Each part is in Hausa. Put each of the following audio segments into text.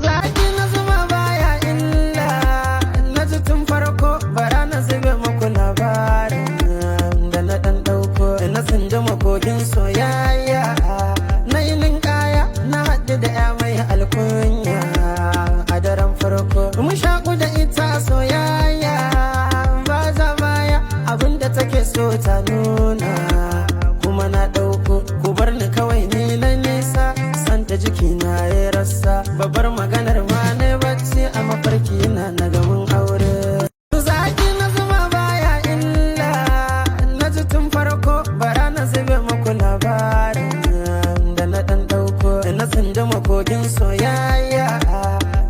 Zaki na zuma baya illa. Na ji tun farko, bara na zube muku labarin da na dan dauko. Na tsinduma kogin soyayya, na yi ninkaya, na haɗu da ya mai alkunya. A daren farko mun shaƙu da ita, soyayya ba za baya, abinda take so ta nuna kuma na ɗauko. Ku bar ni kawai, ni na nisa santa, jiki na ya rasa. Babbar maganar ma na bacci, a mafarki na na gamin aure. Zaki na zuma baya illa. Na ji tun farko, bara na zube muku labarin da na dan dauko. Na tsinduma kogin soyayya,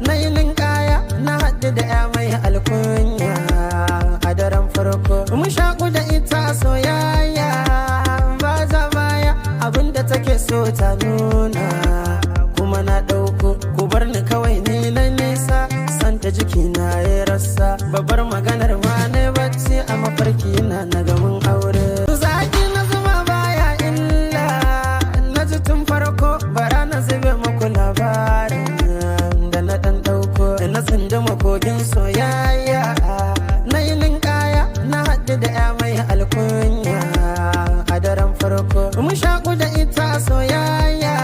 na yi ninkaya, na haɗu da ya mai alkunya. A daren farko mun shaƙu da ita, soyayya ba za baya, abinda take so ta nuna kuma na ɗauko. Ku bar ni kawai, ni na nisa santa, jiki na ya rasa. Babbar maganar ma na bacci, a mafarki na na gamin aure. Zaki na zuma baya illa. Na ji tun farko, bara na zube muku labarin da na dan dauko. Na tsinduma kogin soyayya, na yi ninkaya, na haɗu da ya mai alkunya. A daren farko mun shaƙu da ita, soyayya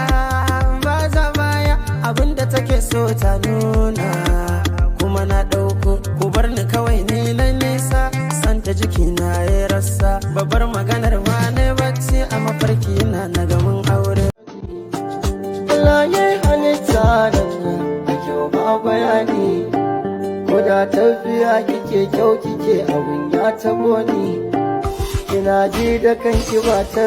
ba za baya, abinda take so ta nuna kuma na ɗauko. Ku bar ni kawai, ni na nisa santa, jiki na ya rasa. Babbar maganar ma na bacci, a mafarki na na gamin aure. Allah ya yi halitta nan a kyau ba bayani. Ko da tafiya kike, kyau kike, abun ya tabo ni. Kina ji da kanki ba ta